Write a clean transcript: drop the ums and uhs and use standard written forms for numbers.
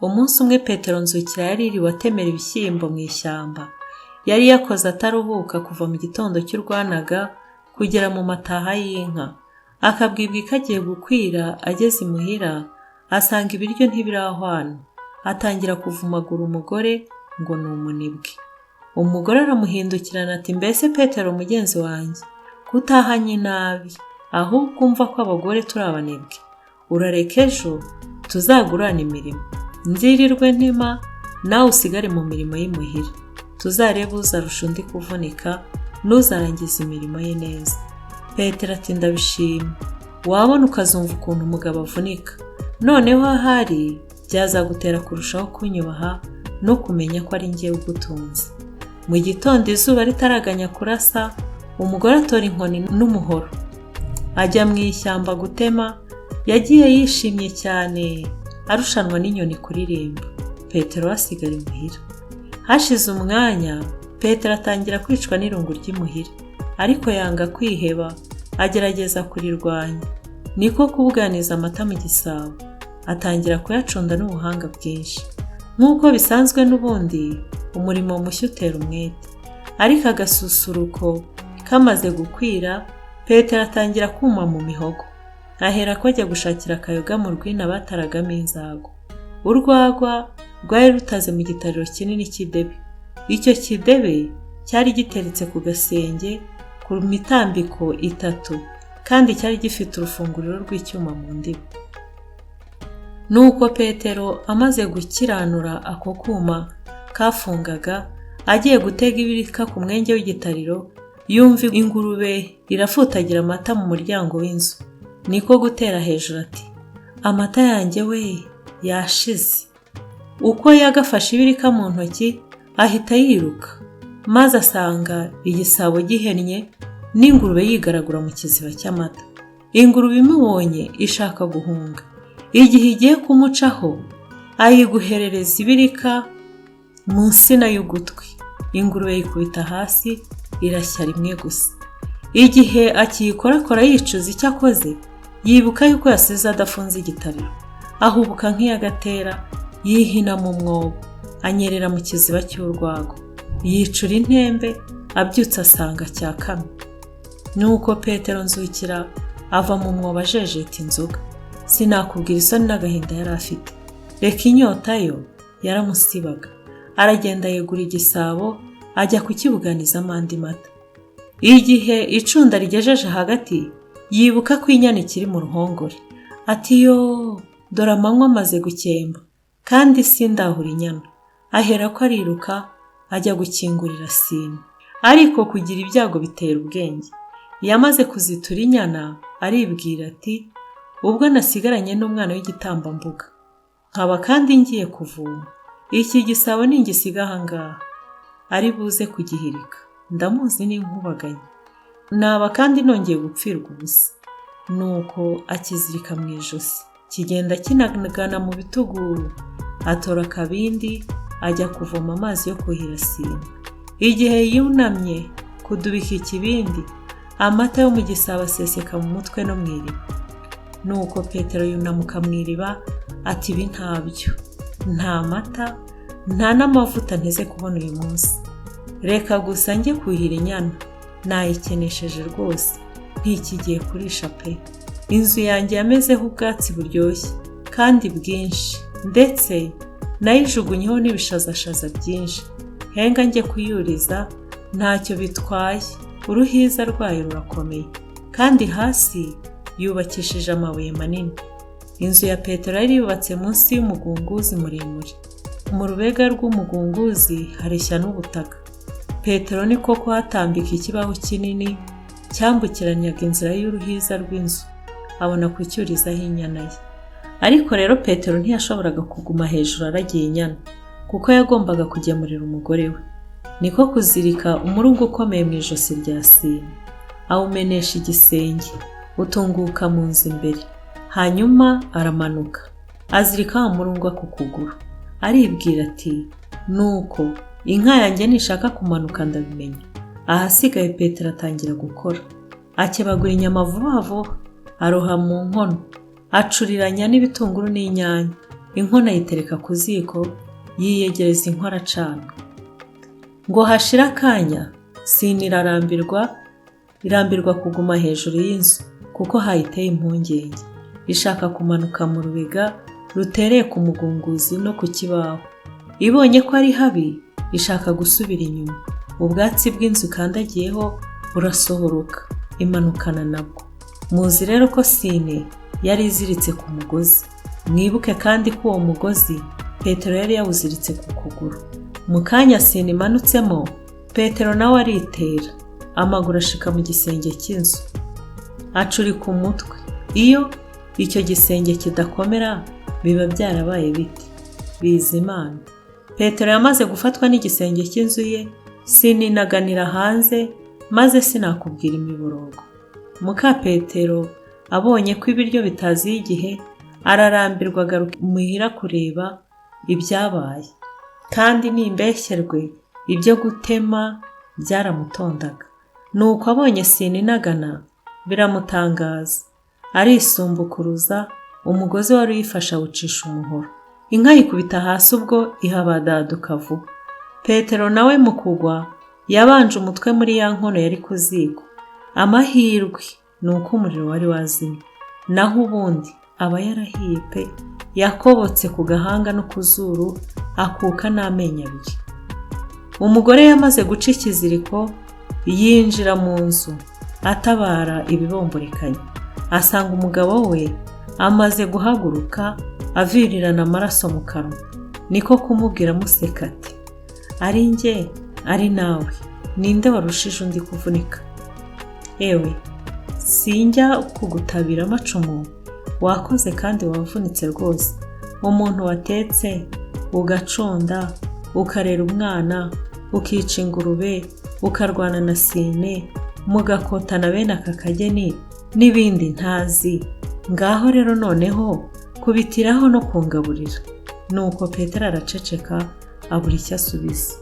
Umunsi umwe Petero Nzukira yaririwe atemera ibishyimbo mu ishyamba. Yari yakoze ataruhuka kuva mu gitondo cy'urwanaga kugera mu mataha y'inka. Akabwibwi kagiye gukwira ageze imuhira asanga ibiryo ntibirahwana. Atangira kuvumagura umugore ngo ni umunebwe. Umugore aramuhindukirana ati: "Mbese Petero mugenzi wanjye, ko utahanye inabi, ahubwo umva ko abagore turi abanebwe? Urareka ejo tuzagurane imirimo. Nzirirwe ntema, nawe usigare mu mirimo y'imuhira. Tuzarebe uzarusha undi kuvunika n'uzarangiza imirimo ye neza." Petero ati: "Ndabishima. Wabona ukazumva ukuntu umugabo avunika. Noneho ahari byazagutera kurushaho kunyubaha no kumenya ko ari njyewe ugutunze." Mu gitondo izuba ritaraganya kurasa, umugore atora inkoni n'umuhoro ajya mu ishyamba gutema. Yagiye yishimye cyane, arushanwa n'inyoni kuririmba. Petero asigara imuhira. Hashize umwanya Petero atangira kwicwa n'irungu ry'imuhira, ariko yanga kwiheba, agerageza kurirwanya. Niko kubuganiza amata mu gisabo, atangira kuyacunda n'ubuhanga bwinshi. Nk'uko bisanzwe n'ubundi, umurimo mushya utera umwete. Ariko agasusuruko kamaze gukwira, Petero atangira kuma mu mihogo. Ahera ko ajya gushakira akayoga mu rwina bataragamo inzagwa. Urwagwa rwari rutaze mu gitariro kinini cy'idebe. Icyo kidebe cyari giteretse ku gasenge ku mitambiko itatu, kandi cyari gifite urufunguriro rw'icyuma mu ndiba. Nuko Petero amaze gukiranura ako kuma kafungaga, agiye gutega ibirika ku mwenge w'igitariro, yumva ingurube irafutagira amata mu muryango w'inzu. Niko gutera hejuru ati: "Amata yanjye we, yashize!" Uko yagafashe ibirika mu ntoki, ahita yiruka, maze asanga igisabo gihennye n'ingurube yigaragura mu kiziba cy'amata. Ingurube imubonye ishaka guhunga. Igihe igiye kumucaho, ayiguherereza ibirika mu nsina y'ugutwi. Ingurube yikubita hasi, irashya rimwe gusa. Igihe akiyikorakora yicuza icyo akoze, yibuka yuko yasize adafunze igitariro. Ahubuka nk'iyagatera, yihina mu mwobo, anyerera mu kiziba cy'urwagwa, yicura intembe. Abyutse asanga cyakamye. Nuko Petero Nzukira ava mu mwobo ajejeta inzoga. Sinakubwira isoni n'agahinda yari afite. Reka inyota yo yaramusibaga. Aragenda yegura igisabo, ajya kukibuganizamo andi mata. Igihe icunda rigejeje hagati, yibuka ko inyana ikiri mu ruhongore. Ati: "Yoo, dore amanywa amaze gukemba kandi sindahura inyana." Ahera ko ariruka ajya gukingurira Sima. Ariko kugira ibyago bitera ubwenge. Yamaze kuzitura inyana, aribwira ati: "Ubwo nasigaranye n'umwana w'igitambambuga, nkaba kandi ngiye kuvoma, iki gisabo ningisiga aha ngaha ari buze kugihirika, ndamuzi n'inkubaganyi, naba kandi nongeye gupfirwa ubusa." Nuko akizirika mu ijosi, kigenda kinagana mu bitugu. Atora akabindi, ajya kuvoma amazi yo kuhira Sima. Igihe yunamye kudubika ikibindi, amata yo mu gisabo aseseka mu mutwe no mu iriba. Nuko Petero yunamuka mu iriba ati: "Ibi ntabyo, nta mata nta n'amavuta nteze kubona uyu munsi. Reka gusa njye kuhira inyana, nayikenesheje rwose, ntikigiye kurisha pe. Inzu yanjye yamezeho ubwatsi buryoshye kandi bwinshi, ndetse nayijugunyeho n'ibishazashaza byinshi. Henga njye kuyuriza, ntacyo bitwaye, uruhiza rwayo rurakomeye kandi hasi yubakishije amabuye manini." Inzu ya Petero yari yubatse munsi y'umugunguzi muremure. Mu rubega rw'umugunguzi hareshya n'ubutaka. Petero niko kuhatambika ikibaho kinini cyambukiranyaga inzira y'uruhiza rw'inzu, abona kucyurizaho inyana ye. Ariko rero Petero ntiyashoboraga kuguma hejuru aragiye inyana, kuko yagombaga kugemurira umugore we. Niko kuzirika umurunga ukomeye mu ijosi rya Sima, awumenesha igisenge, utunguka mu nzu imbere. Hanyuma aramanuka, azirika wa murunga ku kuguru. Aribwira ati: "Nuko inka yanjye nishaka kumanuka ndabimenya." Ahasigaye Petero atangira gukora, akebagura inyama vuba vuba, aroha mu nkono, acuriranya n'ibitunguru n'inyanya. Inkono ayitereka ku ziko, yiyegereza inkwi aracana. Ngo hashire akanya, Sine irarambirwa, irambirwa kuguma hejuru y'inzu kuko hayiteye impungenge. Ishaka kumanuka mu rubega rutereye ku mugunguzi no ku kibaho. Ibonye ko ari habi, ishaka gusubira inyuma. Ubwatsi bw'inzu ikandagiyeho burasohoroka, imanukana nabwo. Muzi rero ko Sine yari iziritse ku mugozi. Mwibuke kandi ko uwo mugozi Petero yari yawuziritse ku kuguru. Mu kanya Sine imanutsemo, Petero nawe aritera, amaguru ashika mu gisenge cy'inzu, acurika umutwe. Iyo icyo gisenge kidakomera biba byarabaye bite? Biza Imana. Petero yamaze gufatwa n'igisenge cy'inzu ye, sininaganira hanze, maze sinakubwira imiborogo. Muka Petero abonye ko ibiryo bitaziye igihe, ararambirwa agaruka imuhira kureba ibyabaye. Kandi nimbeshyerwe ibyo gutema byaramutondaga. Nuko abonye Sininagana biramutangaza, arisumbukuruza umugozi wari uyifashe awucisha umuhoro. Inka yikubita hasi ubwo ihabadaduka vuba. Petero nawe mu kugwa yabanje umutwe muri ya nkono yari ku ziko. Amahirwe ni uko umuriro wari wazimye, naho ubundi aba yarahiye pe! Yakobotse ku gahanga no ku zuru, akuka n'amenyo abiri. Umugore yamaze guca ikiziriko, yinjira mu nzu atabara ibibomborekanye, asanga umugabo we amaze guhaguruka avirirana amaraso mu kanwa. Niko kumubwira amuseka ati: "Ari njye ari nawe, ninde warushije undi kuvunika? Ewe sinjya kugutabira amacumu, wakoze kandi wavunitse rwose. Umuntu watetse, ugacunda, ukarera umwana, ukica ingurube, ukarwana na Sine, mugakotana bene aka kageni n'ibindi ntazi, ngaho rero noneho kubitiraho no kungaburira." Nuko Petero araceceka, abura icyo asubiza.